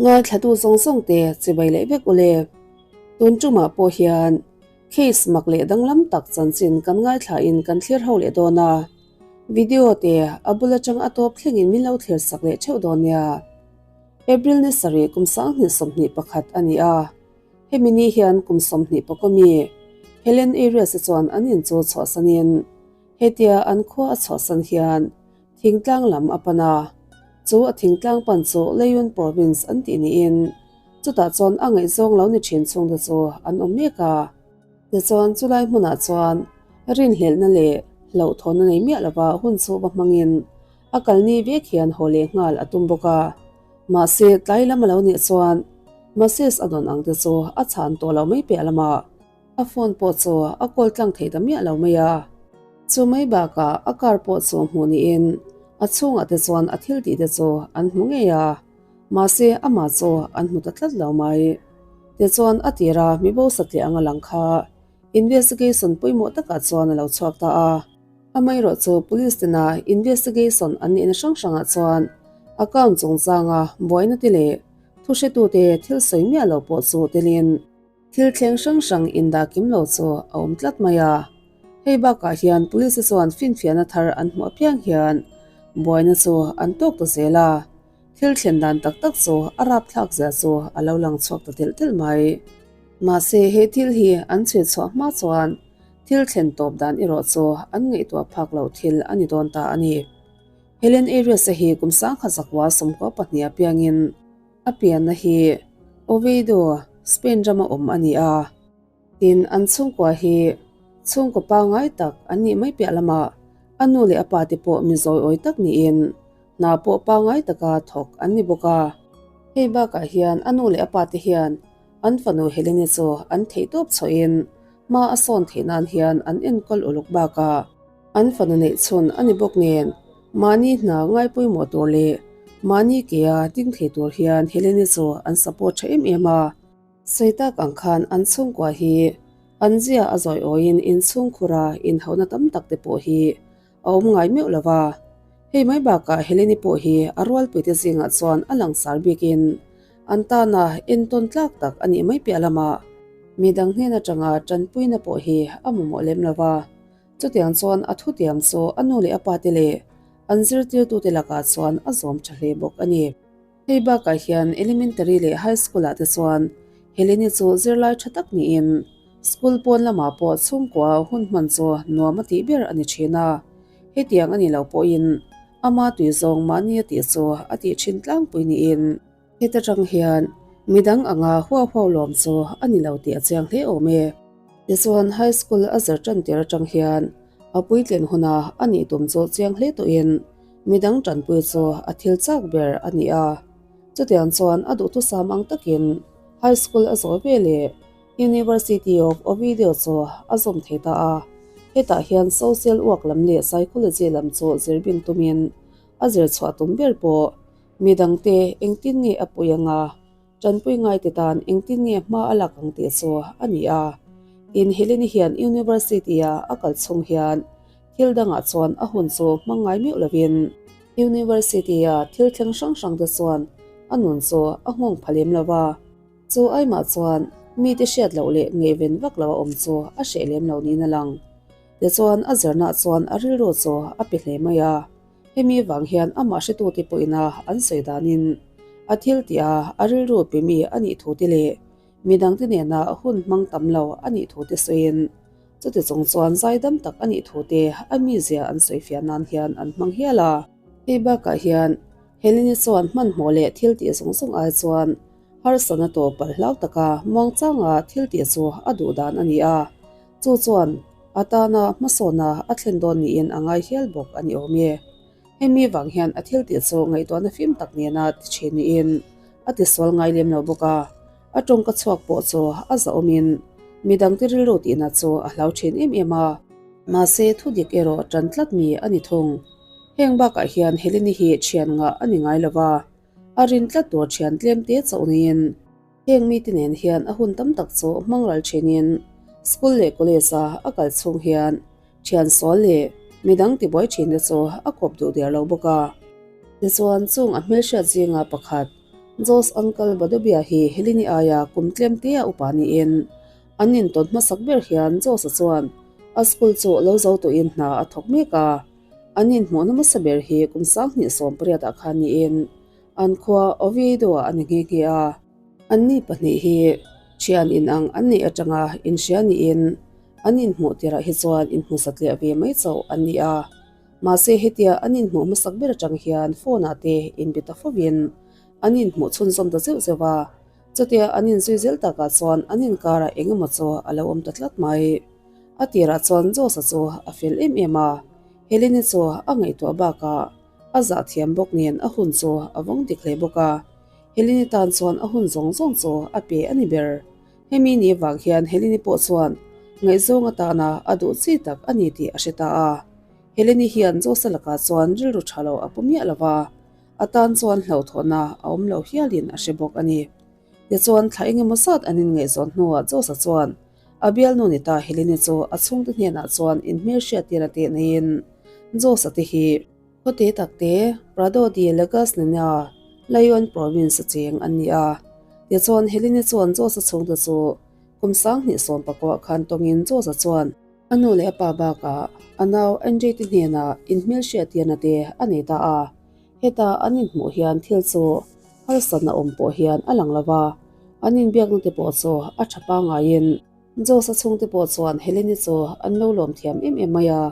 Ngaithlatu zawng zawng te chibai leh vek ule. Tun tumah pawh hian case mak leh danglam tak chanchin kan ngaithla in kan thlir ho leh dawn a. Video te a bul atang a tawp thlengin min lo thlir sak leh theuh dawn nia. April ni sarih kum 2021 a ni a. Hemi ni hian kum 21 mi Helen Arias-i chuan an in chu chhuahsanin hetia an khua a chhuahsan hian Thingtlang lam a pan a, chu a thingtlang pan chu Leyun Province an tih niin chutah chuan a ngaihzawng lo ni thin chhungte chu an awm mek a. Tichuan chulai hmunah chuan rinhlelhna leh hlauhthawnna nei miah lova hun chu va hmangin a kalni vek hian haw leh nghal a tum bawk a. Mahse tlai lam a lo nih chuan Moses a dawn ang te chu a chhan tawh lo mai piah lamah A phone pawh chu a call tlang thei ta miah lo mai a. Chu mai bakah a car pawh chu hmuh niin a chhungah te chuan a thil tih te chu an hmu ngei a, mahse amah chu an hmu ta tlat lo mai. Tichuan a tira mi bo satliah anga lang kha investigation pawimawh takah chuan a lo chhuak ta a. Amaherawh chu police tena investigation an nihna hrang hrangah chuan account chungchanga buaina te leh thuhretute thil sawi miah lo pawh chu telin, Thil thleng hrang hrang indah kim lo chu a awm tlat mai a. Hei bakah hian police te chuan finfiahna thar an hmuh apiang hian buaina chu an tawk ta zel a. Thil thlen dan tak tak chu a rapthlak zia chu a lo lang chhuak ta telh telh mai. Mahse he thil hi an chhui chhuah hma chuan thil thlen tawp dan erawh chu an ngaihtuah phak loh thil a ni dawn ta a ni. Helen Arias-a hi kum 1992 apiangin A pianna hi Oviedo, Spain rama awm a ni a. Tin, an chhungkua hi chhungkaw pangngai tak an nih mai piah lamah a nu leh a pa te pawh mi zawiawi tak niin hna pawh pangngai taka thawk an ni bawk a. Hei bakah hian a nu leh a pa te hian an fanu Helene chu an theihtawp chhuahin hma a sawn theih nan hian an enkawl uluk bakah An fanu neih chhun a ni bawk nen, mahni hna ngaipawimawh tur leh mahni kea ding thei tur hian Helene chu an support tha em em a. Sawi tak ang khan an chhungkua hi an zia a zawi awiin inchhungkhura inhauhna tam tak te pawh hi a awm ngai meuh lo va. Hei mai bakah Helene pawh hi a rualpuite zingah chuan a langsar bikin an tana entawn tlak tak a nih mai piah lamah midang hnen atanga tanpuina pawh hi a mamawh lem lo va. Chutiang chuan a thutiam chu a nu leh a pate leh an zirtirtute lakah chuan a zawm tha hle bawk a ni. Hei bakah hian Elementary leh High School-ah te chuan Helene chu zirlai tha tak niin school pawn lamah pawh chhungkua hun hman chu nuam a tih ber a ni thin a. Hetiang a ni lo pawhin ama tui zawng mahni a tih chu a tih thin tlangpui niin heta tang hian midang anga huau huau lawm chu a ni lo tih a chiang hle awm e. Tichuan high school a zir tan tir atang hian a puitlin huna a nih tum chu chiang hle tawhin midang tanpui chu a thil chak ber a ni a. Chutiang chuan a duhthusam ang takin high school a zawh ve leh University of Oviedo chu a zawm thei ta a. Hetah hian social work lam leh psychology lam chu zir bing tumin a zir chhuah tum ber pawh midangte engtin nge a pui anga Tanpui ngaite tan engtin nge hma a lak ang tih chu a ni a. Tin, Helene hian University-a a kal chhung hian thil dangah chuan a hun chu hmang ngai meuh lovin University-a thil thleng hrang hrang te chuan a nun chu a nghawng pha lem lo va. Chu aimah chuan mite hriat loh leh ngaihven vak lo a awm chu a hreh lem lo niin a lang. Tichuan a zirnaah chuan a rilru chu a pe hle mai a. Hemi vang hian amah hretute pawhina an sawi danin a thil tih a a rilru pe mi a nih thu te leh midangte nena hun hmang tam lo a nih thu te sawiin chuti chung chuan zaidam tak a nih thu te a mizia an sawi fiah nan hian an hmang hial a. Hei bakah hian Helene chuan hmanhmawh leh thil tih zawng zawng ai chuan harsatna tawp palh hlau taka muangchanga thil tih chu a duh dan a ni a, chu chuan A tana hmasawna a thlen dawn niin a ngai hial bawk a ni awm e. Hemi vang hian a thil tih chu ngaihtuahna fim tak nena ti thin niin a tisual ngai lem lo bawk a. A tawngka chhuak pawh chu a zahawmin midangte rilru tihna chu a hlau thin em em a. Mahse thu dik erawh tan tlat mi a ni thung. Heng bakah hian Helene hi thian ngah a ni ngai lo va, a rin tlat tur thian tlem te chauh niin. Heng mite nen hian a hun tam tak chu hmang ral thinin school leh college a a kal chhung hian thian sual leh midang tibuai thinte chu a kawp duh der lo bawk a. Tichuan chung a hmelhriat zinga pakhat Jos Uncle Badobia hi Helene-i aia kum tlem tea upa niin an intawn hmasak ber hian Jos-a chuan a school chu lo zo tawhin hna a thawk mek a. An inhmuhna hmasa ber hi kum 2018 ah khan niin an khua Oviedo-ah a ni nghe nghe a. Anni pahnih hi thian inang an neih atanga inhria niin an inhmuh tirah hi chuan inhmu satliah ve mai chauh an ni a. Mahse hetia an inhmuh hmasak ber atang hian phone ah te inbe ta fovin an inhmuh chhunzawm ta zeuh zeuh a. Chutia an inzui zel takah chuan an inkarah eng emaw chu a lo awm ta tlat mai. A tirah chuan Josa chu a fel em em a, Helene chu a ngaihtuah bakah a zah thiam bawk nen a hun chu a vawng dik hle bawk a. Helene tan chuan a hun zawng zawng chu a pe a ni ber. Hemi ni vang hian Helene pawh chuan ngaihzawng atana a duh chi tak a ni tih a hre ta a. Helene hian Josa lakah chuan rilru tha lo a pu miah lo va, a tan chuan hlauhthawhna a awm lo hialin a hre bawk a ni. Tichuan thla engemaw zat an inngaihzawn hnuah Josa chuan a bialnu ni ta Helene chu a chhungte hnenah chuan inhmelhriattir a teh neiin Josa te hi Khawte takte Prado de Lagas nena Lyon province a cheng an ni a. Tichuan Helene chuan Josa chhungte chu kum 2019 khan tawngin Josa chuan a nu leh a pa bakah a nau Andrei te hnenah inhmelhriattirna te a nei ta a. Heta an inhmuh hian thil chu harsatna awm pawh hian a lang lo va, an inbiakna te pawh chu a tha pangaiin Josa chhungte pawh chuan Helene chu an lo lawm thiam em em mai a.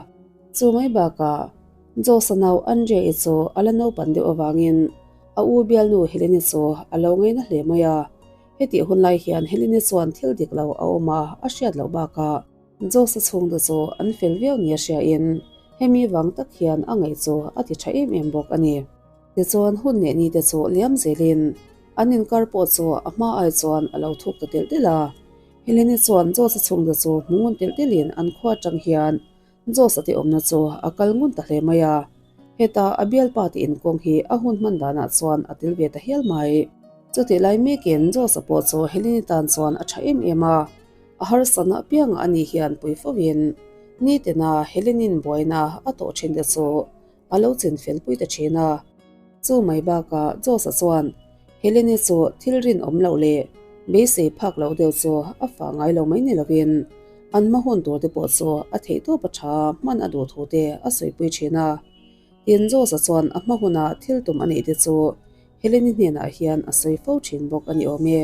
Chu mai bakah Josa nau Andrea-i chu a la naupan deuh avangin a u bialnu Helene chu a lo ngaina hle mai a. Hetih hun lai hian Helene chuan thil dik lo a awm a, a hriat loh bakah Josa chhungte chu an fel viau nia hriain hemi vang tak hian a ngaih chu a ti tha em em bawk a ni. Tichuan hun leh nite chu liam zelin an inkar pawh chu a hma ai chuan a lo thuk ta telh telh a. Helene chuan Josa chhungte chu hmu ngun telh telhin an khua atang hian Josa te awmna chu a kal ngun ta hle mai a. Heta a bialpa te inkawng hi a hun hman danah chuan a tel ve ta hial mai. Chutih lai mekin Josa pawh chu Helene tan chuan a tha em em a. A harsatna apiangah ani hian pui fovin nitina Helenin buaina a tawh thin te chu a lo chin fel pui ta thin a. Chu mai bakah Josa chuan Helene chu thil rinawm loh leh beisei phak loh deuh chu a fah ngai lo mai ni lovin an hma hun tur te pawh chu a theih tawp a tha hman a duh thu te a sawipui thin a. Tin Josa chuan a hma hunah thil tum a neih te chu Helene hnenah hian a sawi fo thin bawk a ni awm e.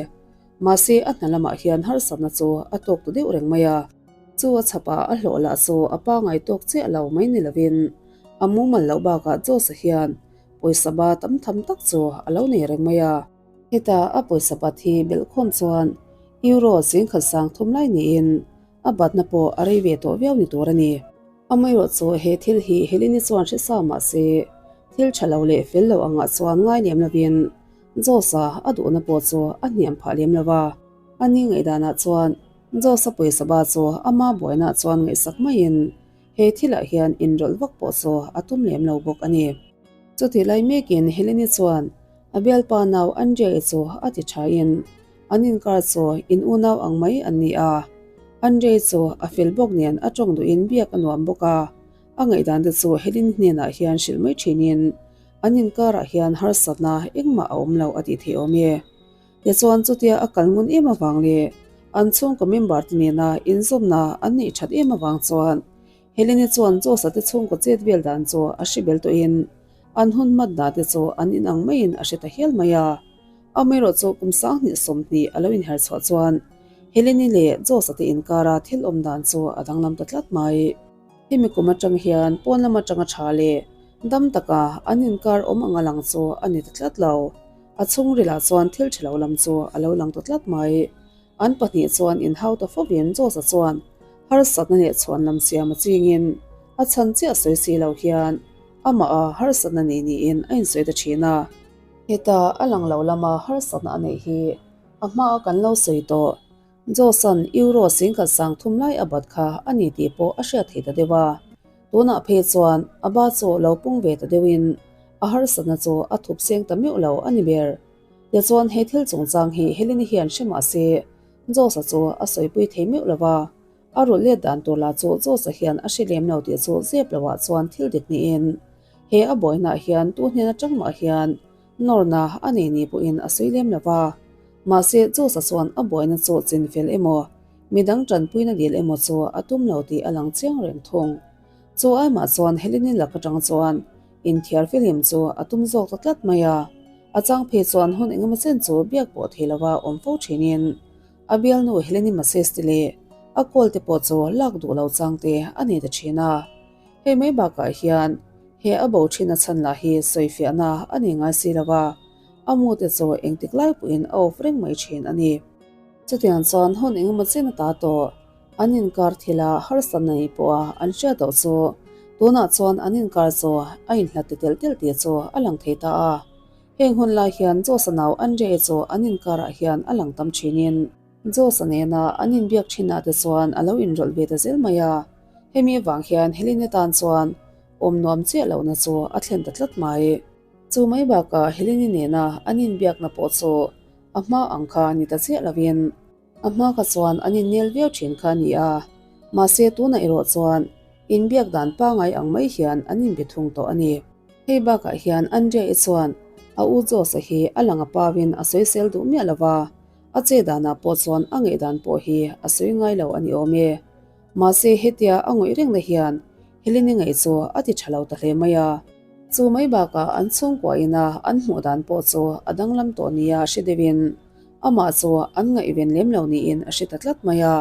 Mahse a hna lamah hian harsatna chu a tawk ta deuh reng mai a. Chu a chhapah a hlawh lah chu a pangai tawk chiah lo mai ni lovin a mumal loh bakah Josa hian pawisa ba tam tham tak chu a lo nei reng mai a. Heta a pawisa bat hi belhkhawm chuan euro 10,300 lai niin a batna pawh a rei ve tawh viau ni tur a ni. Amaherawh chu he thil hi Helene chuan hre sa mah se thil tha lo leh fel lo angah chuan ngai lem lovin Josa a duhna pawh chu a hniam phah lem lo va. A ni ngaihdanah chuan Josa pawisa ba chu ama buainaah chuan ngaihsak maiin he thilah hian inrawlh vak pawh chu a tum lem lo bawk a ni. Chutih lai mekin Helene chuan a bialpa nau Andrea-i chu a ti thain an inkar chu in unau ang mai an ni a. Andrea chu a fel bawk nen a tawng duhin biak a nuam bawk a, a ngaihdan te chu Helene hnenah hian hrilh mai thinin an inkarah hian harsatna engmah a awm lo a tih theih awm e. Tichuan chutia a kal ngun em avang leh an chhungkaw member te nena inzawmna an neih that em avang chuan Helene chuan Josa te chhungkaw chet vel dan chu a hre bel tawhin an hun hmat dan te chu an inang maiin a hre ta hial mai a. Amaherawh chu kum 2020 a lo inher chhuah chuan Helene leh Josa te inkara thil awm dan chu a danglam ta tlat mai. Hemi kum atang hian pawn lam atanga tha leh dam taka an inkar awm anga lang chu a ni ta tlat lo. A chhungrilah chuan thil tha lo lam chu a lo lang ta tlat mai. An pahnih chuan inhau ta fovin Josa chuan harsatna leh chhuan lam siam a chingin a chhan chiah sawi si lo hian amah a harsatna nei niin a insawi ta thin a. Heta a lang lo lama harsatna a neih hi a hmaa kan lo sawi tawh. Josan euro 10,300 lai a bat kha a ni tih pawh a hriat theih ta deuh a. Tunah phei chuan a ba chu lo pung ve ta deuhin a harsatna chu a thup seng ta meuh lo a ni ber. Tichuan he thil chungchang hi Helene hian hre mah se Josa chu a sawipui thei meuh lo va, a rulh let dan tur lah chu Josa hian a hre lem lo tih chu zep loah chuan thil dik niin he a buainaah hian tu hnen atang mah hian. Nawrna a nei ni pawhin a sawi lem lo va. Mahse, Josa chuan a buaina chu chinfel emaw, midang tanpuina dil emaw chu a tum lo tih a lang chiang reng thung. Chu aimah chuan Helene lak atang chuan inthiar fihlim chu a tum zawk ta tlat mai a. A chang phei chuan hun engemaw chen chu biak pawh thei lova awm fo thinin a bialnu Helene message te leh a call te pawh chu lak duh lo chang te a nei ta thin a. Hei mai bakah hian he a bo thin a chhan lah hi sawifiahna a nei ngai si lo a, a mu te chu engtik lai pawhin a off reng mai thin a ni. Chutiang chuan hun engemaw chen a ta tawh. An inkar thila harsatna nei pawha an hriat loh chu tunah chuan an inkar chu a inhlat ti telh telh tih chu a lang thei ta a. Heng hun lai hian Josa nau Andrea chu an inkarah hian a lang tam thinin Josa nena an inbiak thinah te chuan a lo inrawlh ve ta zel mai a. Hemi avang hian Helene tan chuan awm nuam chiah lohna chu a thlen ta tlat mai. Chu mai bakah Helene nena an inbiakna pawh chu a hma ang kha ni ta chiah lovin, A hma kha chuan an innel viau thin kha a ni a, mahse tunah erawh chuan inbiak dan pangai ang mai hian an inbe thung tawh a ni. Hei bakah hian Andrea-i chuan a u Josh-a hi a lang a pauin a sawisel duh miah lo va, a che danah pawh chuan a ngaihdan pawh hi a sawi ngai lo a ni awm e. Mahse hetia a ngawih rengna hian Helene-i ngaih chu a ti tha lo ta hle mai a. Chu mai bakah an chhungkua ina an hmuh dan pawh chu a danglam tawh nia hre deuhin Amah chu an ngaihven lem lo niin a hre ta tlat mai a.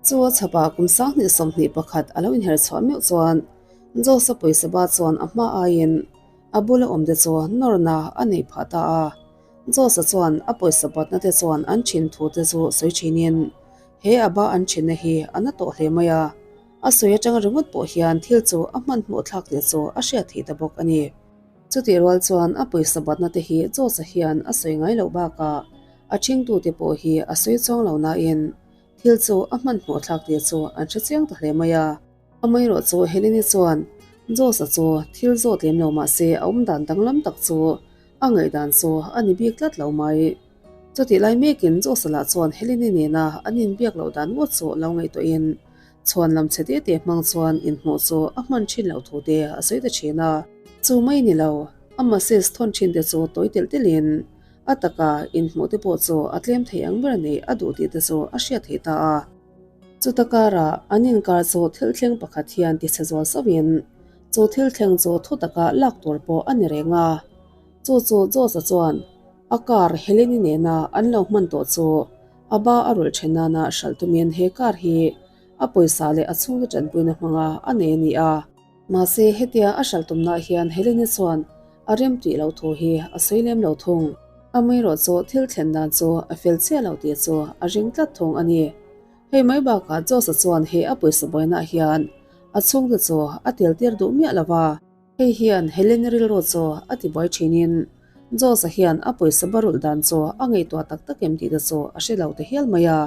Chu a chhapah kum 2021 a lo inher chhuah meuh chuan Josa pawisa ba chuan a hma aiin a bula awmte chu nawrna a nei phah ta a. Josa chuan a pawisa batna te chuan an thin thu te chu sawi thinin he a ba an thinna hi a na tawh hle mai a. A sawi atang ringawt pawh hian thil chu a hmanhmawh thlak tih chu a hriat theih ta bawk a ni. Chutih rual chuan a pawisa batna te hi Josa hian a sawi ngai loh bakah a ṭhingtute pawh hi a sawi chuang lo nain thil chu a hmanhmawh thlak tih chu an hre chiang ta hle mai a. Amaherawh chu Helene chuan Josa chu thil zawt lem lo mah se a awmdan danglam tak chu a ngaihdan chu a ni bik tlat lo mai. Chutih lai mekin Josa lah chuan Helene nena an inbiak loh dan ngawt chu lo ngaihtuahin Chhuan lam chhe te te hmang chuan inhmuh chu a hman thin loh thu te a sawi ta thin a. Chu mai ni lo, a message thawn thin te chu tawi telh telhin a taka inhmuh te pawh chu a tlem thei ang ber neih a duh tih te chu a hriat theih ta a. Chuta karah an inkar chu thil thleng pakhat hian ti chhe zual sauhin chu thil thleng chu thu taka lak tur pawh a ni reng a. Chu chu Josa chuan a car Helene-i nena an lo hman tawh chu A ba a rulh then nana hralh tumin he car hi a pawisa leh a chhungte tanpuina hmanga a nei a ni a. Mahse, hetia a hralh tumnah hian Helene chuan a rem tih loh thu hi a sawi lem lo thung. Amaherawh chu thil thlen dan chu a fel chiah lo tih chu a ring tlat thung a ni. Hei mai bakah Josh-a chuan he a pawisa buainaah hian a chhungte chu a tel tir duh miah lo va. Hei hian Helene rilru chu a ti buai thinin Josh-a hian a pawisa barulh dan chu a ngaihtuah tak tak em tih te chu a hre lo ta hial mai a.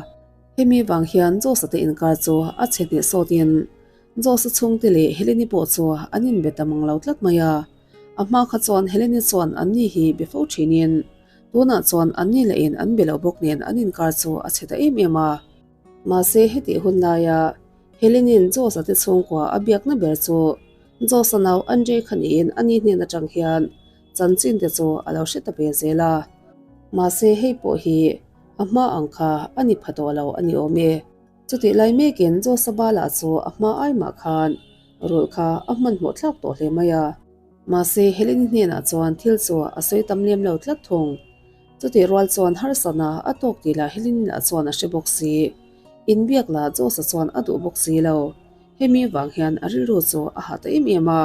Hemi vang hian Josh-a te inkar chu a chhe hneh sawtin Josh-a chhungte leh Helene pawh chu an inbe ta mang lo tlat mai a. A hma kha chuan Helene chuan anni hi be fo thinin tunah chuan anni lahin an be lo bawk nen an inkar chu a chhe ta em em a. Mahse hetih hun laia Helene-in Josh-a te chhungkua a biakna ber chu Josh-a nau Andrei kha niin a ni hnen atang hian chanchin te chu a lo hre ta ve zel a. Mahse hei pawh hi a hma ang kha a ni pha tawh lo a ni awm e. Chutih lai mekin Josh-a bala chu a hma ai mah khan rulh kha a hmanhmawh thlak tawh hle mai a. Mahse Helene-i hnenah chuan thil chu a sawi tam lem lo tlat thung. Chutih rual chuan harsatna a tawk tih lah Helene-i lah chuan a hre bawk si. Inbiak lah Josh-a chuan a duh bawk si lo. Hemi vang hian a rilru chu a hah ta em em a.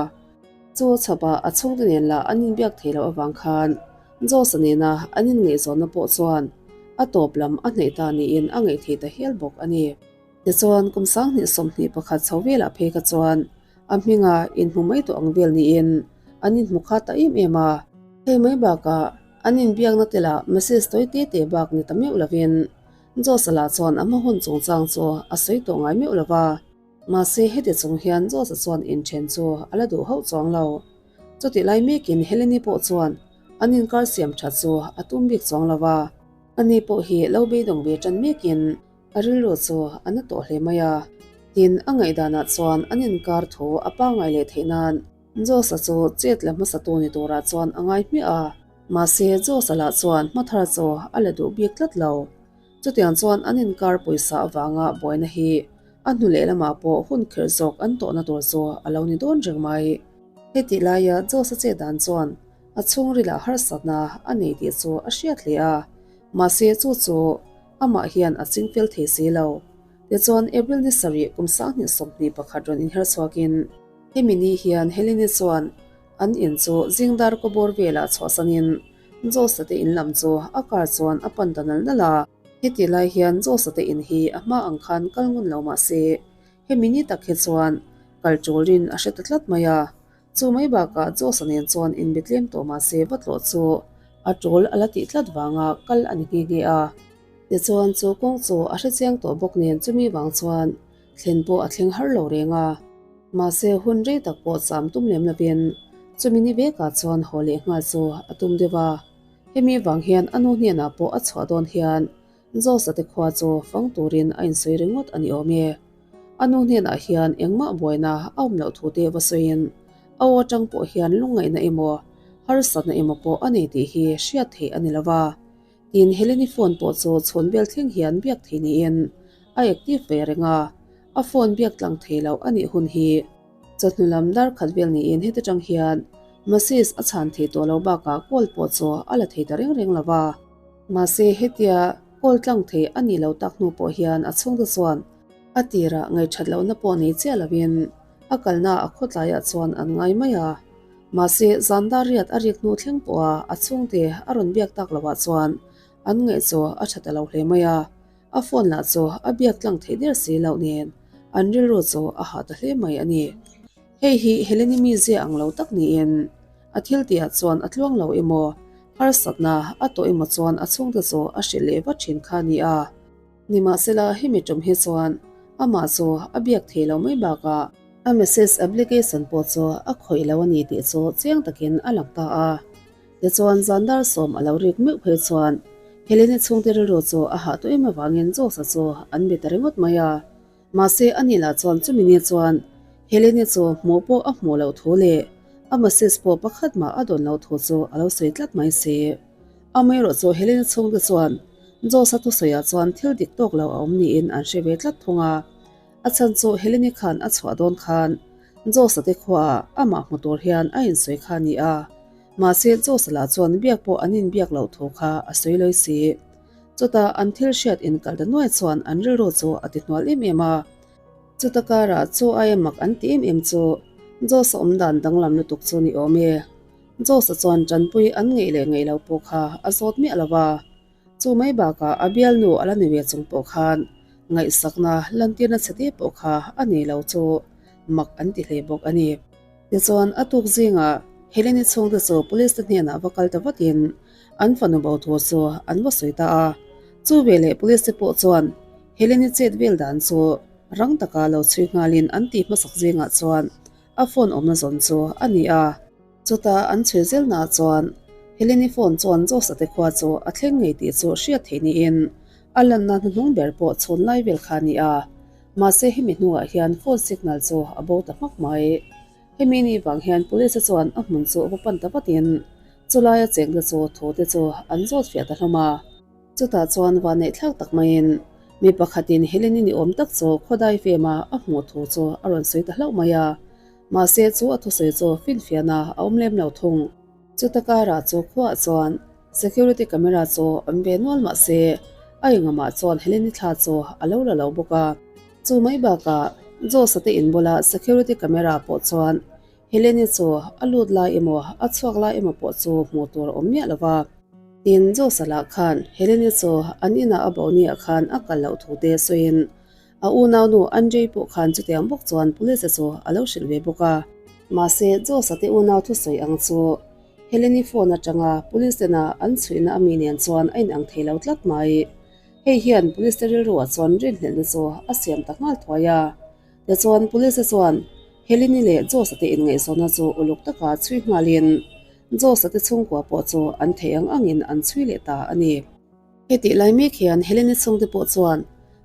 Chu chhapah a chhungte nen lah an inbiak thei loh avang khan Josh-a nena an inngaihzawnna pawh chuan a tawp lam a hnaih ta niin a ngaih thei ta hial bawk a ni. Tichuan, kum 2021 chho velah phei kha chuan a hminga inhmu mai tawh ang vel niin an inhmu kha ta em em a. Hei mai bakah an inbiakna te lah message tawi te te bak ni ta meuh lovin Josh-a lah chuan a hma hun chungchang chu a sawi tawh ngai meuh lo va. Mahse, heti chung hian Josh-a chuan inthen chu a la duh hauh chuang lo. Chutih lai mekin Helene-i pawh chuan an inkar siam that chu a tum bik chuang lo va. Ani pawh hi lo beidawng ve tan mekin a rilru chu a na tawh hle mai a. Tin, a ngaihdanah chuan an inkar thu a pangngai leh theih nan Josh-a chu chet la hmasatu ni turah chuan a ngai hmiah a. Mahse, Josa lah chuan hmathar chu a la duh bik tlat lo. Chutiang chuan an inkar pawisa avanga buaina hi a hnu leh lamah pawh hun kherh zawk an tawhna tur chu a lo ni dawn reng mai. Hetih laia Josa chet dan chuan a chhungrilah harsatna a nei tih chu a hriat hle a, mahse chu chu amah hian a ching fel thei si lo. Tichuan April ni sarih kum 2021 rawn inher chhuakin hemi ni hian Helene chuan an in chu zingdar kawbawr velah chhuahsanin Josa te in lam chu a car chuan a pan ta nal nal a. Heti lai hian Josa te in hi a hma ang khan kal ngun lo mah se, hemi ni tak hi chuan kal ṭulin a hre ta tlat mai a. Chu mai bakah Josa nen chuan inbe tlem tawh mah se va tlawh chu a ṭul a la tih tlat vanga kal a ni nghe nghe a. Tichuan chu kawng chu a hre chiang tawh bawk nen chumi vang chuan thlen pawh a thleng har lo reng a. Mahse hun rei tak pawh cham tum lem lovin chumi ni vekah chuan haw leh nghal chu a tum deuh a. Hemi vang hian a nu hnenah pawh a chhuah dawn hian Josa te khua chu fang turin a insawi ringawt a ni awm e. A nu hnenah hian engmah buaina a awm loh thu te va sawiin a aw atang pawh hian lungngaihna emaw harsatna emaw pawh a nei tih hi hriat theih a ni lo va. Tin, Helene-i phone pawh chu chhun vel thleng hian biak thei niin a active ve reng a, a phone biak tlang thei loh a nih hun hi chawhnu lam dar khat vel niin heti tang hian message a chhan thei tawh lo bakah call pawh chu a la thei ta reng reng lo va. Mahse, hetia call tlang thei a nih loh tak hnu pawh hian a chhungte chuan a tirah ngaihthat lohna pawh nei chiah lovin a kalna a khawtlaiah chuan an ngai mai a. Mahse, zan dar riat a rik hnu thleng pawha a chhungte a rawn biak tak lohah chuan an ngaih chu a tha ta lo hle mai a, a phone lah chu a biak tlang theih der si loh nen an rilru chu a hah ta hle mai a ni. Hei hi Helene-i mizia ang lo tak niin a thil tihah chuan a tluang lo emaw, harsatna a tawh emaw chuan a chhungte chu a hrilh leh vat thin kha a ni a. Nimahsela, hemi tum hi chuan amah chu a biak thei lo mai bakah a message application pawh chu a khawih lo a ni tih chu chiang takin a lang ta a. Tichuan, zan dar sawm a lo rik meuh phei chuan Helene chhungte rilru chu a hah tawh em avangin Josa chu an be ta ringawt mai a. Mahse, ani lah chuan chumi ni chuan Helene chu hmuh pawh a hmuh loh thu leh a message pawh pakhat mah a dawn loh thu chu a lo sawi tlat mai si. Amaherawh chu Helene chhungte chuan Josa thusawiah chuan thil dik tawk lo a awm niin an hre ve tlat thung a. A chhan chu Helene khan a chhuah dawn khan Josa te khuaah amah hmu tur hian a insawi kha a ni a. Mahse Josa lah chuan biak pawh an inbiak loh thu kha a sawi lawi si. Chutah an thil hriat inkal ta nuai chuan an rilru chu a ti hnual em em a. Chuta karah chu aia mak an ti em em chu Josa awm dan danglam lutuk chu ni awm e. Josa chuan tanpui an ngeih leh ngeih lo pawh kha a zawt miah lo va. Chu mai bakah a bialnu a la ni ve chung pawh khan ngaihsakna lantirna chhe te pawh kha a nei lo chu mak an ti hle bawk a ni. Tichuan a tuk zingah Helene-i chhungte chu police te hnenah va kal ta vatin an fanu bo thu chu an va sawi ta a. Chu veleh police te pawh chuan Helene-i chet vel dan chu rang taka lo chhui nghalin an tih hmasak zingah chuan a phone awmna zawn chu a ni a. Chutah an chhui zelnaah chuan Helene-i phone chuan Josa te khua chu a thleng ngei tih chu hriat theih niin a lanna hnuhnung ber pawh chhun lai vel kha a ni a. Mahse hemi hnuah hian phone signal chu a bo ta hmak mai. Hemi ni vang hian police chuan a hmun chu va pan ta vatin chulaia chengte chu thu te chu an zawt fiah ta hlawm a. Chutah chuan vanneih thlak tak maiin mi pakhatin Helene-i ni awm tak chu khawdai fema a hmuh thu chu a rawn sawi ta hlauh mai a. Mahse chu a thusawi chu finfiahna a awm lem lo thung. Chuta karah chu khuaah chuan security camera chu awm ve nual mahse a engamah chuan Helene-i thla chu a lo la lo bawk a. Chu mai bakah Josa te in bula security camera pawh chuan Helene-i chu a lut lai emaw a chhuak lai emaw pawh chu hmuh tur a awm miah lo va. Tin, Josa lah khan Helene-i chu an inah a bo niah khan a kal loh thu te sawiin a unaunu Andrei pawh khan chutiang bawk chuan police chu a lo hrilh ve bawk a. Mahse, Josa te unau thusawi ang chu Helene-i phone atanga police tena an chhuihna ami nen chuan a inang thei lo tlat mai. Hei hian police te rilruah chuan rinhlelhna chu a siam ta nghal thuai a. Tichuan, police te chuan Helene-i leh Josa te inngaihzawnna chu uluk taka chhui nghalin Josa te chhungkua pawh chu an theih ang angin an chhui leh ta a ni. Hetih lai mek hian Helene-i chhungte pawh chuan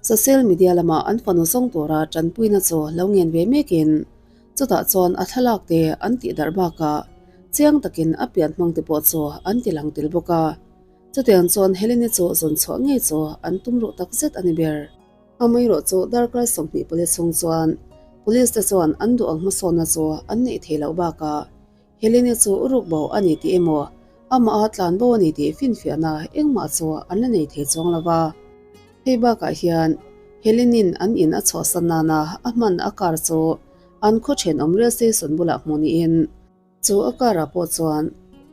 social media lama an fanu zawng tura tanpuina chu lo ngen ve mekin chutah chuan a thlalak te an tih darh bakah. Chiang takin a pian hmang te pawh chu an ti lang tel bawk a. Chutiang chuan Helene chu zawn chhuah ngei chu an tum ruh tak zet a ni ber. Amaherawh chu darkar 24 chhung chuan Police te chuan an duh ang hmasawnna chu an neih theih loh bakah Helene chu ruk bo a ni tih emaw amah a tlan bo a ni tih finfiahna engmah chu an la nei thei chuang lo va. Hei bakah hian Helene'n an in a chhuahsan nana a hman a car chu an khaw thenawm rail station bulah hmuh niin chu a car ah pawh chuan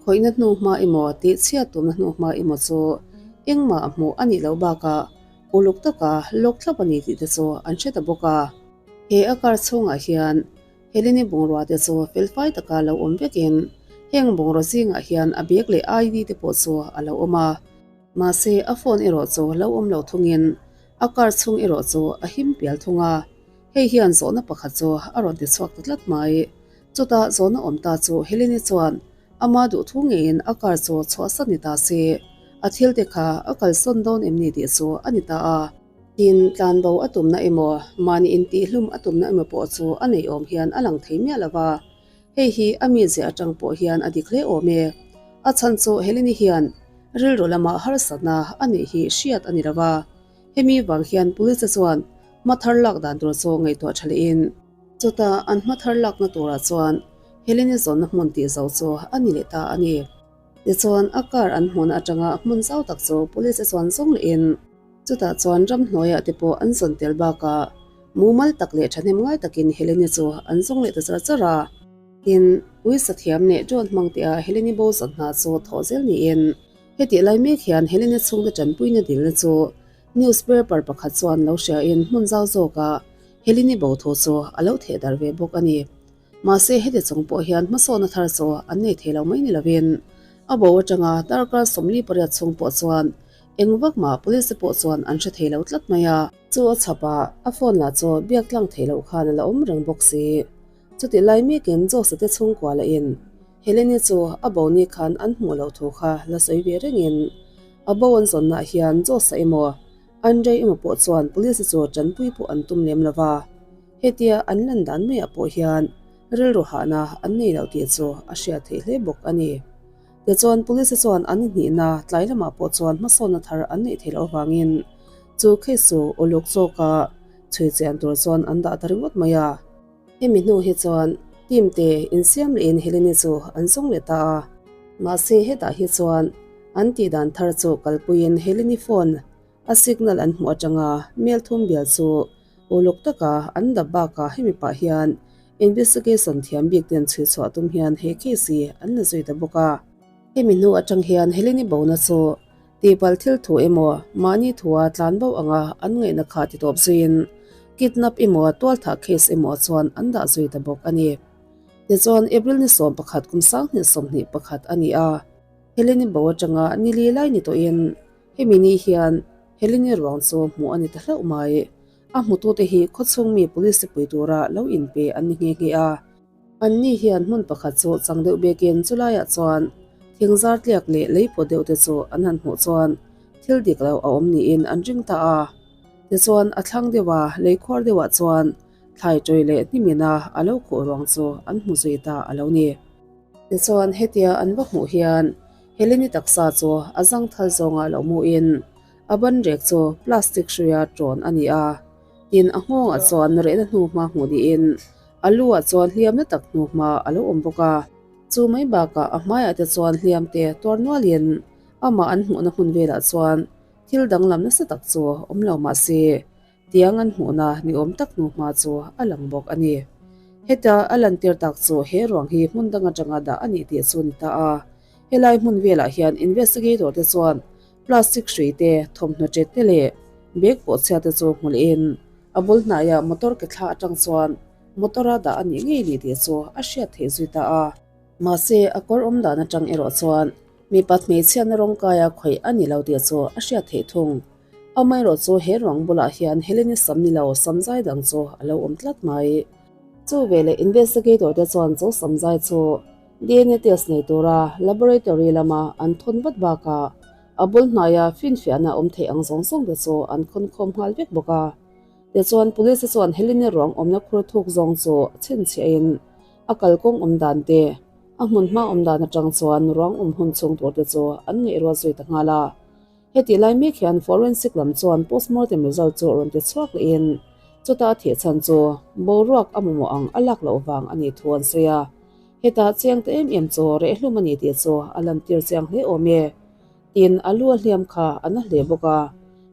khawihna hnu hma emaw tih chhiat tumna hnu hma emaw chu engmah a hmuh a nih loh bakah uluk taka lawk thlap a ni tih te chu an hre ta bawk a. He a car chhungah hian Helene bungrua te chu felfai taka lo awm vekin heng bungraw zingah hian a bag leh ID te pawh chu a lo awm a. Mahse a phone erawh chu lo awm lo thungin a car chhung erawh chu a him pial thung a. Hei hian zawhna pakhat chu a rawn ti chhuak ta tlat mai. Chutah zawhna awm ta chu Helene chuan ama duhthu ngeiin a car chu chhuahsan ni ta se, a thil te kha a kalsawn dawn em ni tih chu a ni ta a. Tin, tlanbo a tumna emaw, mahni intihhlum a tumna emaw pawh chu a nei awm hian a lang thei miah lo va. Hei hi a mizia atang pawh hian a dik hle awm e. A chhan chu Helene hian rilru lama harsatna a neih hi hriat a ni lo va. Hemi vang hian police te chuan hma thar lak dan tur chu ngaihtuah tha lehin, chutah an hma thar lakna turah chuan Helene zawnna hmun tih zo chu a ni leh ta a ni. Tichuan a car an hmuhna atanga hmun zau tak chu police te chuan zawng lehin, Chutah chuan ramhnuaiah te pawh an zawn tel bakah mumal tak leh thahnem ngai takin Helene chu an zawng leh ta char char a. Tin, uisa thiam leh drone hmang tia Helene bo zawn hna chu thawh zel niin hetih lai mek hian Helene chhungte tanpuina dilna chu newspaper pakhat chuan lo hriain hmun zau zawkah Helene bo thu chu a lo theh darh ve bawk a ni. Mahse heti chung pawh hian hmasawnna thar chu an nei thei lo mai ni lovin a bo atanga darkar 48 chhung pawh chuan Eng vak mah police te pawh chuan an hre thei lo tlat mai a. Chu a chhap a, a phone lah chu biak tlang theih loh khan a la awm reng bawk si. Chutih lai mekin Jose te chhungkua lah in Helene chu a bo ni khan an hmuh loh thu kha la sawi ve rengin a bo an zawnnaah hian Jose emaw Andrei emaw pawh chuan police te chu tanpui pawh an tum lem lo va. Hetia an lan dan maiah pawh hian rilru hahna an nei loh tih chu a hriat theih hle bawk a ni. Tichuan Police chuan an inhnihna tlai lamah pawh chuan hmasawnna thar an neih theih loh avangin chu case chu uluk zawka chhui chian tur chuan an dah ta ringawt mai a. Hemi hnu hi chuan team te insiam lehin Helene chu an zawng leh ta a. Mahse hetah hi chuan an tihdan thar chu kalpuiin Helene phone A signal an hmuh atanga mel thum bial chu uluk taka an dap bakah hemi pah hian investigation thiam bik ten chhui chhuah tum hian he case hi an la zui ta bawk a. Hemi hnu atang hian Helene bona chu tihpalh thil thu emaw mahni thua tlan bo anga an ngaihna kha ti tawp zuiin kidnap emaw tualthah case emaw chuan an dah zui ta bawk a ni. Tichuan April ni 11 kum 2021 a ni a, Helene bo atanga nili lai ni tawhin Hemi ni hian Helene ruang chu hmuh a ni ta hlauh mai. A hmutute hi khawchhung mi police te pui tura lo inpe an ni nghe nghe a. Anni hian hmun pakhat chu chang deuh bekin chulaiah chuan thingzar tliak leh lei pawt deuh te chu an han hmuh chuan thil dik lo a awm niin an ring ta a. Tichuan a thlang deuha lei khuar deuhah chuan thlai ṭawi leh hnimina a lo khuh ruang chu an hmu zui ta a lo ni. Tichuan hetia an va hmuh hian Helene taksa chu a zangthal zawngah lo muin a ban rek chu plastic hruia ṭawn a ni a, tin a nghawngah chuan rehna hnuhma hmuh niin a lu ah chuan hliamna tak hnuhma a lo awm bawk a. Chu mai bakah a hmaiah te chuan hliam te tuar nualin amah an hmuhna hmun velah chuan thil danglam nasa tak chu awm lo mah se Tiang an hmuhna ni awm tak hnu hma chu a lang bawk a ni. Heta a lantir tak chu he ruang hi hmun dang atanga dah a nih tih chu a ni ta a. Helai hmun velah hian investigator te chuan plastic hrui te, thawmhnaw ṭet te leh bag pawh chhia te chu hmu lehin a bul hnaiah motor ke thla atang chuan motor a dah a nih ngei ni tih chu a hriat theih zui ta a. Mahse a kawr awm dan atang erawh chuan mipat hmeichhiatna rawngkaia khawih a ni lo tih chu a hriat theih thung. Amaherawh chu he ruang bulah hian Helene sam ni lo sam zai dang chu a lo awm tlat mai. Chu veleh investigator te chuan chu sam zai chu DNA test nei tura laboratory lama an thawn vat bakah a bul hnaia finfiahna awm theih ang zawng zawng te chu an khawn khawm nghal vek bawk a. Tichuan police te chuan Helene ruang awmna khur thuk zawng chu chhinchhiahin a kalkawng awm dan te, A hmun hma awm dan atang chuan ruang awm hun chhung tur te chu an ngaihruat zui ta nghal a. Hetih lai mek hian forensic lam chuan postmortem result chu rawn ti chhuak lehin chuta a thih chhan chu boruak a mamawh ang a lak loh vang a nih thu an sawi a. Hetah chiang ta em em chu rehlum a ni tih chu a lantir chiang hle awm e. Tin, a lu a hliam kha a na hle bawk a.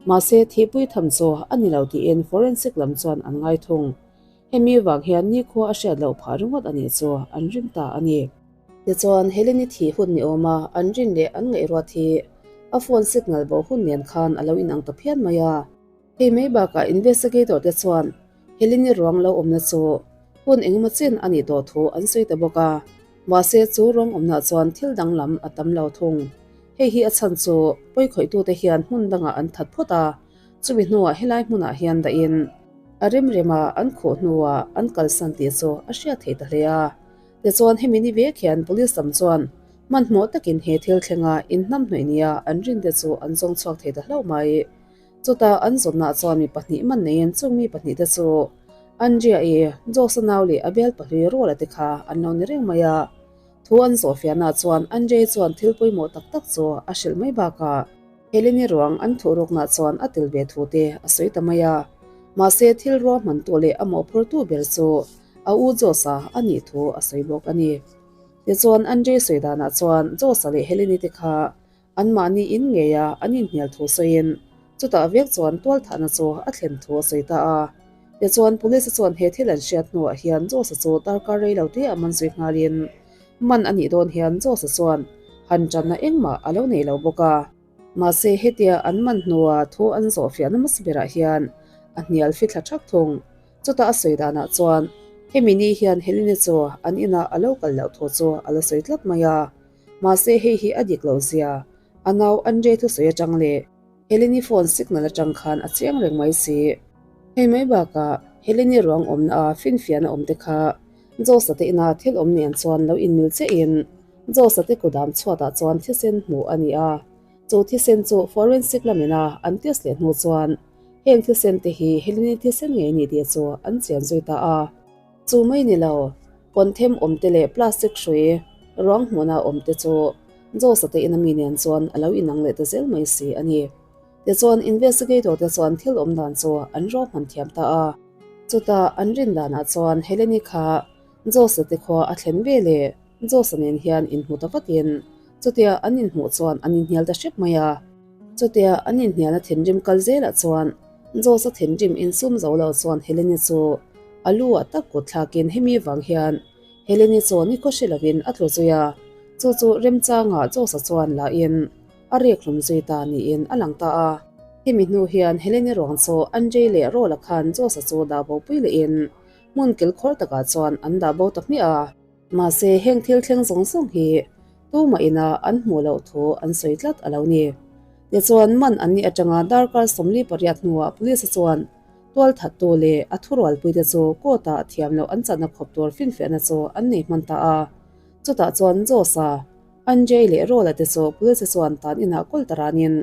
Mahse, thihpui tham chu a ni lo tiin forensic lam chuan an ngai thung. Hemi vang hian nikhua a hriat loh phah ringawt a nih chu an ring ta a ni. Tichuan, Helene-i thih hun ni awma an rin leh an ngaihruat hi a phone signal bo hun nen khan a lo inang ta phian mai a. Hei mai bakah investigator te chuan Helene-i ruang lo awmna chu hun engemaw chen a nih tawh thu an sawi ta bawk a, mahse chu ruang awmnaah chuan thil danglam a tam lo thung. Hei hi a chhan chu pawikhawih-tute hian hmun dangah an that phawt a, Chumi hnuah helai hmunah hian dahin a rem rema an khuh hnuah an kalsan tih chu a hriat theih ta hle a. Tichuan hemi ni vek hian police lam chuan hmanhmawh takin he thil thlenga inhnamhnawih nia an rinte chu an zawng chhuak thei ta hlauh mai. Chutah an zawnnaah chuan mi pahnih man neiin chung mi pahnihte chu Andrea-i, Josa nau leh a bial pahlui Rola te kha an lo ni reng mai a. Thu an zawhfiahnaah chuan Andrea chuan thil pawimawh tak tak chu a hrilh mai bakah, Helene ruang an thuh ruknah chuan a tel ve thu te a sawi ta mai a. Mahse, thil ruahmantu leh a mawhphurtu ber chu a u Josa a nih thu a sawi bawk a ni. Tichuan, Andrei sawi danah chuan Josa leh Helene te kha anmahni in ngeia an inhnial thu sawiin chutah vek chuan tualthahna chu a thlen thu a sawi ta a. Tichuan, Police chuan he thil an hriat hnuah hian Josa chu darkar rei lo te a man zui nghalin Man a nih dawn hian Josa chuan han tanna engmah a lo nei lo bawk a. Mahse hetia an man hnua thu an zawh fiahna hmasa berah hian a hnial fithla thak thung. Chutah a sawi danah chuan hemi ni hian Helene chu an inah a lo kal loh thu chu a la sawi tlat mai a. Mahse hei hi a dik loh zia a nau Andre thusawi atang leh Helene phone signal atang khan a chiang reng mai si. Hei mai bakah Helene ruang awmna a finfiahna awm te kha Josa te ina thil awm nen chuan lo inmil chiahin Josa te kudam chhuatah chuan thisen hmuh a ni a. Chu thisen chu forensic lamina an test leh hnu chuan heng thisen te hi Helene thisen ngei ni tih chu an chian zui ta a. Chu mai ni lo, kawnthem awm te leh plastic hrui ruang hmuhna awm te chu Josa te ina mi nen chuan a lo inang leh ta zel mai si a ni. Tichuan investigator te chuan thil awm dan chu an ruahman thiam ta a. Chutah an rin danah chuan Helene kha Josa te khua a thlen ve leh Josa nen hian inhmu ta vatin chutia an inhmuh chuan an inhnial ta hrep mai a. Chutia an inhnialna thinrim kal zelah chuan Josa thinrim insum zo lo chuan Helene chu a lu ah tak kut thlakin hemi vang hian Helene chu nikhaw hre lovin a tlu zui a, chu chu remchangah Josa chuan la in A rek hlum zui ta niin a lang ta a. Hemi hnu hian Helene ruang chu Andrei leh Rola khan Josa chu dah bo pui lehin hmun kilkhawr takah chuan an dah bo ta hmiah a. Mahse heng thil thleng zawng zawng hi tumah ina an hmuh loh thu an sawi tlat a lo ni. Tichuan man an nih atanga darkar 48 hnuah police chuan tualthattu leh a thurualpuite chu court ah thiam loh an channa khawp tur finfiahna chu an nei hman ta a. Chutah chuan Josa Andrei leh Rola te chu police chuan tan inah kawl ta ranin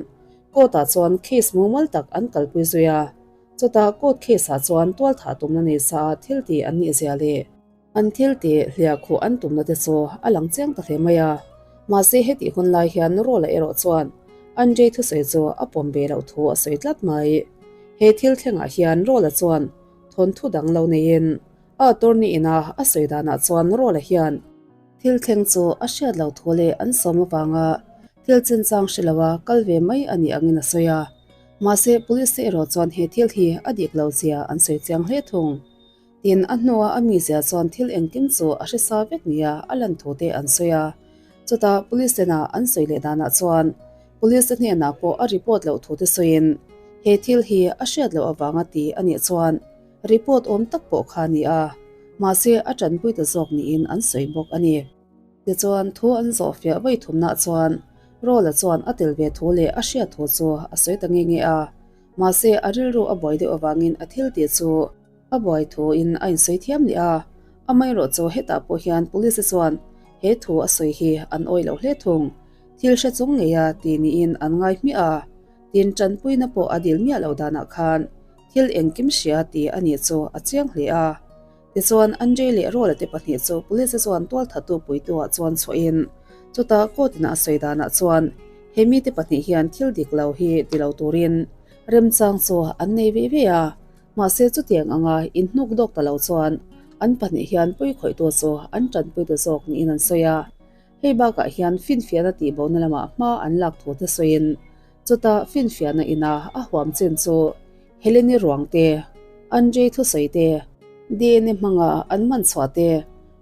court ah chuan case mumal tak an kalpui zui a, chutah court case ah chuan tualthah tumna nei sa a thil tih an nih zia leh an thil tih hliah khuh an tumna te chu a lang chiang ta hle mai a. Mahse hetih hun lai hian Rola erawh chuan Andrei thusawi chu a pawm ve loh thu a sawi tlat mai. He thil thlengah hian Rola chuan thawnthu dang lo neiin a attorney ina a sawi danah chuan Rola hian Thil thleng chu a hriat loh thu leh an sawm avanga thil chinchang hre loa kal ve mai a nih angin a sawi a. Mahse, police te erawh chuan he thil hi a dik lo zia an sawi chiang hle thung. Tin, a hnua a mizia chuan thil engkim chu a hre sa vek nia a lan thu te an sawi a. Chutah police tena an sawi leh danah chuan police te hnenah pawh a report loh thu te sawiin he thil hi a hriat loh avanga ti a nih chuan Report awm tak pawh kha a ni a, mahse a tanpui ta zawk niin an sawi bawk a ni. Tichuan, thu an zawh fiah vawi thumnah chuan Rola chuan a tel ve thu leh a hriat thu chu a sawi ta nge nge a, mahse a rilru a buai deuh avangin a thil tih chu a buai thuin a insawi thiam leh a. Amaherawh chu hetah pawh hian police chuan he thu a sawi hi an awih loh hle thung. Thil hre chung ngeia ti niin an ngai hmiah a, tin tanpuina pawh a dil miah loh danah khan thil engkim hria ti a nih chu a chiang hle a. Tichuan, Andrei leh Rola te pahnih chu police chuan tualthattu puituah chuan chhuahin, chutah court ina a sawi danah chuan he mite pahnih hian thil dik lo hi ti lo turin remchang chu an nei ve ve a, mahse chutiang anga inhnuk dawk ta lo chuan an pahnih hian pawikhawihtu chu an tanpui ta zawk niin an sawi a. Hei bakah hian finfiahna tihbohna lamah hma an lak thu te sawiin chutah finfiahna ina a huam chin chu Helene ruang te, Andrei thusawi te, DNA hmanga an man chhuah te,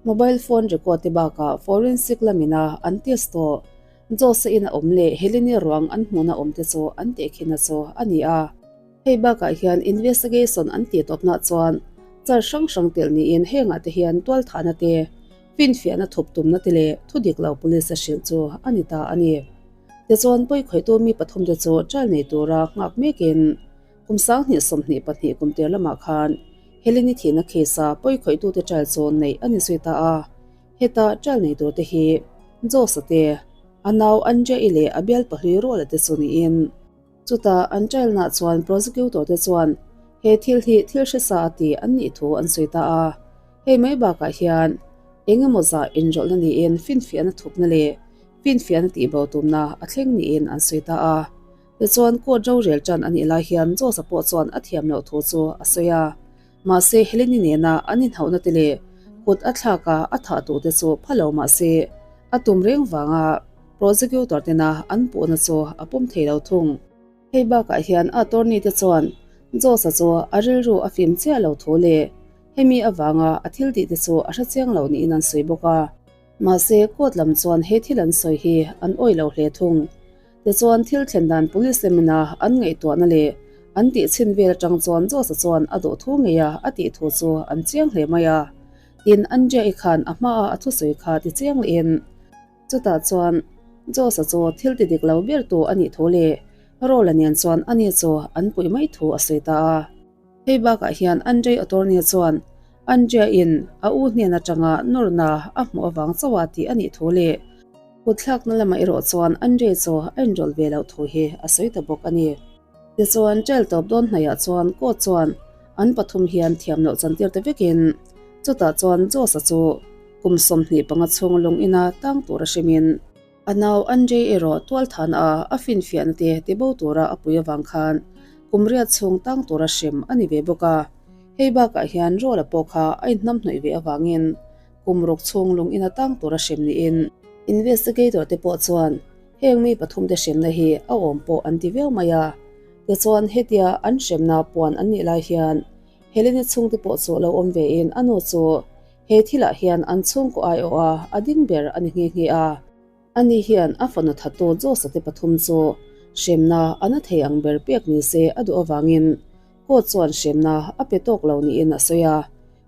mobile phone record te bakah forensic lamina an test tawh Jose ina awm leh Helene ruang an hmuhna awm te chu an tehkhinna chu a ni a. Hei bakah hian investigation an tih tawpnah chuan charge hrang hrang telh niin hengah te hian tualthahna te, Finfiahna thup tumna te leh thu dik lo police a hrilh chu a ni ta a ni. Tichuan, pawikhawihtu mi pathumte chu trial nei tura nghak mekin kum 2022 kum tir lamah khan Helene thihna case-a pawikhawihtute trial chu neih a ni zui ta a. Heta trial nei turte hi Josa te, a nau Andrea-i leh a bial pahlui Rola te chu niin, Chutah an trial-nah chuan prosecutor te chuan he thil hi thil hresa a ti an nih thu an sawi ta a. Hei mai bakah hian eng emaw zah inrawlhna niin finfiahna thupna leh finfiahna tihbo tumna a thleng niin an sawi ta a. Tichuan court rorel tan a nih lai hian Josa pawh chuan a thiam loh thu chu a sawi a. Mahse Helene nena an inhauhna te leh kut a thlak a a thah tur te chu pha lo mahse a tum reng vanga prosecutor tena an puhna chu a pawm thei lo thung. Hei bakah hian a attorney te chuan Josa chu a rilru a fim chiah lo thu leh hemi avanga a thil tih te chu a hre chiang lo niin an sawi bawk a. Mahse court lam chuan he thil an sawi hi an awih lo hle thung. Tichuan, thil thlen dan police lemina an ngaihtuahna leh an tih chhin vel atang chuan Josa chuan a duh thu ngei a a tih thu chu an chiang hle mai a. Tin, Andrea-i khan a hmaa a thusawi kha ti chiang lehin, chutah chuan Josa chu thil ti dik lo ber tu a nih thu leh Rola nen chuan ani chu an puih mai thu a sawi ta a. Hei bakah hian Andrei Otornia chuan Andrea-in a u hnen atanga nawrna a hmuh avang chauha tih a nih thu leh kutthlakna lamah erawh chuan Andrei chu a inrawlh ve loh thu hi a sawi ta bawk a ni. Tichuan, trial tawp dawn hnaihah chuan court chuan an pathum hian thiam loh chantir ta vekin chutah chuan Josh-a chu kum 25 chhung lung ina tang tura hrimin A nau Andrei erawh tualthan a a finfiahna te tibo tura a pui avang khan kum riat chhung tang tura hrem a ni ve bawk a. Hei bakah hian Rola pawh kha a inhnamhnawih ve avangin kum ruk chhung lung ina tang tura hrem niin investigator te pawh chuan heng mi pathum te hremna hi a awm pawh an ti viau mai a. Tichuan hetia an hremna puan an nih lai hian Helene chhungte pawh chu lo awm vein a nu chu He thilah hian an chhungkaw aiawha a ding ber a ni nghe nghe a. Ani hian a fanu thattu Josa te pathum chu hremna a na thei ang ber pek ni se a duh avangin court chuan hremna a pe tawk lo niin a sawi a.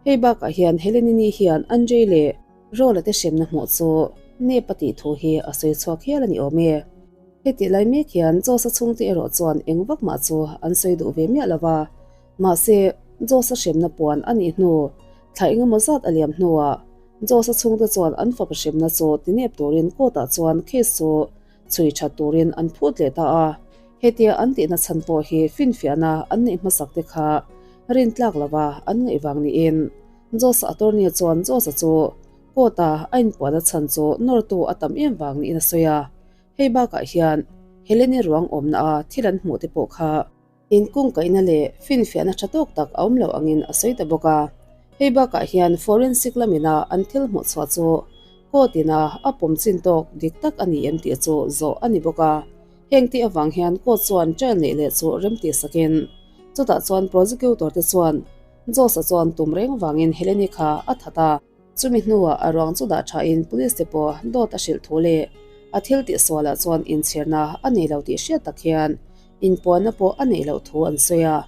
Hei bakah hian Helenini hian Andrei leh Rola te hremna hmuh chu nep a tih thu hi a sawi chhuak hial a ni awm e. Hetih lai mek hian Josa chhungte erawh chuan eng vak mah chu an sawi duh ve miah lo va. Mahse, Josa hremna puan a nih hnu, thla engemaw zat a liam hnuah Josa chhungte chuan an fapa hremna chu tinep turin court-ah chuan case chu chhui that turin an phut leh ta a. Hetia an tihna chhan pawh hi finfiahna an neih hmasak te kha rintlak lova an ngaih vang niin Josa attorney chuan Josa chu court-a a inpuahna chhan chu nawrtu a tam em vang niin a sawi a. Hei bakah hian Helene ruang awmna a thil an hmuh te pawh kha Inkungkaihna leh finfiahna tha tawk tak a awm loh angin a sawi ta bawk a. Hei bakah hian forensic lamina an thil hmuh chhuah chu court ina a pawm chin tawk dik tak a ni em tih chu zawh a ni bawk a. Heng tih avang hian court chuan trial neih leh chu rem tih sakin chutah chuan prosecutor te chuan Josh-a chuan tum reng vangin Helene kha a that a. Chumi hnuah a ruang chu dah thain police te pawh dawt a hrilh thu leh a thil tihsualah chuan inchhirna a nei lo tih hriat tak hian inpuanna pawh a neih loh thu an sawi a.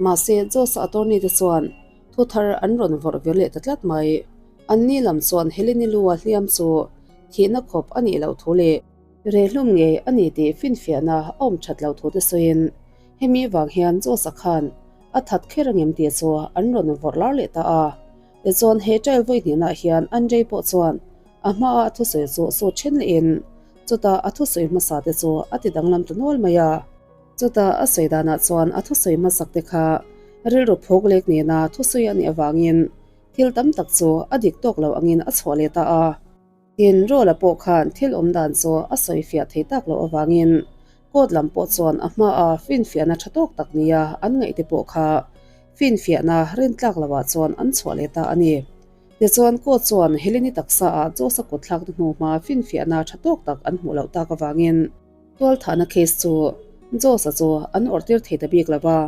Mahse, Josa attorney te chuan thu thar an rawn vawrh vir leh ta tlat mai. Anni lam chuan Helene Lua hliam chu thihna khawp a nih loh thu leh rehlum ngei a ni tih finfiahna a awm that loh thu te sawiin hemi vang hian Josa khan a that kher angem tih chu an rawn vawrh lar leh ta a. Tichuan he trial vawi hnenah hian Andrei pawh chuan a hmaa a thusawi chu sut then lehin chutah a thusawi hmasa te chu a ti danglam ta nual mai a. Chutah a sawi danah chuan a thusawi hmasak te kha rilru phawk lek nena thusawi a nih avangin. Thil tam tak chu a dik tawk lo angin a chhuah leh ta a. Tin, Rola pawh khan thil awm dan chu a sawi fiah thei tak loh avangin court lam pawh chuan a hmaa finfiahna tha tawk tak nia an ngaih te pawh kha finfiahna rintlak loah chuan an chhuah leh ta a ni. Tichuan, court chuan Helene-i taksa ah Josa kutthlakna hnu hmaa finfiahna tha tawk tak an hmuh loh tak avangin tualthahna case chu Josa chu an awrhtir thei ta bik lo va.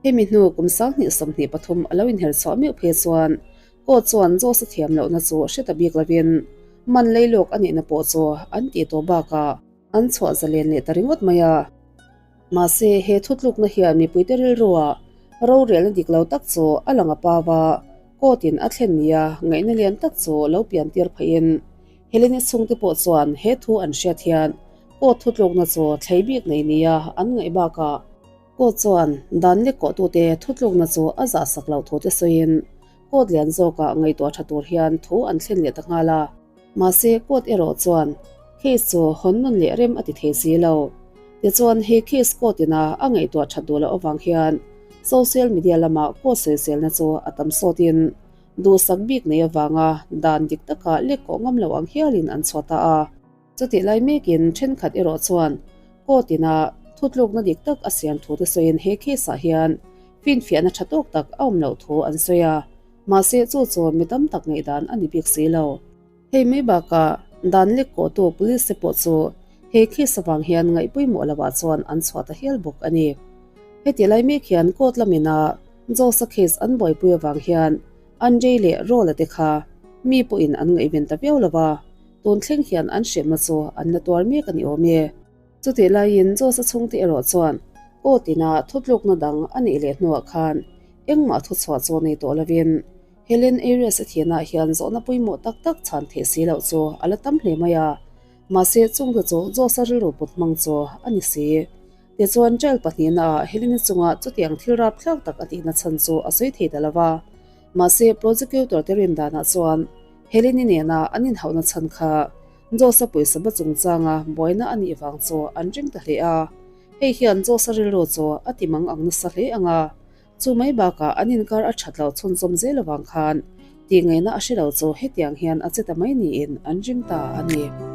Hemi hnu kum 2023 a lo inher chhuah meuh phei chuan court chuan Josa thiam lohna chu hre ta bik lovin man lei lawk a nihna pawh chu an tih tawh bakah an chhuah zalen leh ta ringawt mai a. Mahse, he thutlukna hian mipuite rilrua rorelna dik lo tak chu a lang a pau a, court in a thlen nia ngaihna lian tak chu lo pian tir pheiin Helene chhungte pawh chuan he thu an hriat hian court thutlukna chu thlei bik nei nia an ngaih bakah Court chuan dan lek kawhtute thutlukna chu a zahsak loh thu te sawiin court lian zawkah ngaihtuah tha tur hian thu an thlen leh ta nghal a. Mahse, court erawh chuan case chu hawn nawn leh rem a ti thei si lo. Tichuan, he case court ina a ngaihtuah that duh loh avang hian social media lama court sawiselna chu a tam sawtin duhsak bik nei avanga dan dik taka lek kawh ngam lo ang hialin an chhuah ta a. Chutih lai mekin thenkhat erawh chuan court ina thutlukna dik tak a siam thu te sawiin he case ah hian finfiahna tha tawk tak a awm loh thu an sawi a, mahse chu chu mi tam tak ngaihdan a ni bik si lo. Hei mai bakah dan lek kawhtu police te pawh chu he case avang hian ngaihpawimawh lo ah chuan an chhuah ta hial bawk a ni. Heti lai mek hian court lamin a Josa case an buaipui avang hian Andrei leh Rola te kha mi pawhin an ngaihven ta viau lo va, tun thleng hian an hremna chu an la tuar mek a ni awm e. Chutih laiin Josa chhungte erawh chuan court ina thutlukna dang a neih leh hnuah khan engmah thuchhuah chu nei tawh lovin Helen Arias a thianah hian zawhna pawimawh tak tak chhan theih si loh chu a la tam hle mai a, mahse chungte chu Josa rilru put hmang chu a ni si. Tichuan jail pahnihnaah Helene chunga chutiang thil rapthlak tak a tihna chhan chu a sawi thei ta lo va. Mahse, prosecutor te rin danah chuan Helene nena an inhauhna chhan kha Josa pawisa ba chungchanga buaina a nih vang chu an ring ta hle a. Hei hian Josa rilru chu a ti mang ang nasa hle ang a, chu mai bakah an inkar a that loh chhunzawm zel avang khan tih ngaihna a hre lo chu hetiang hian a che ta mai niin an ring ta a ni.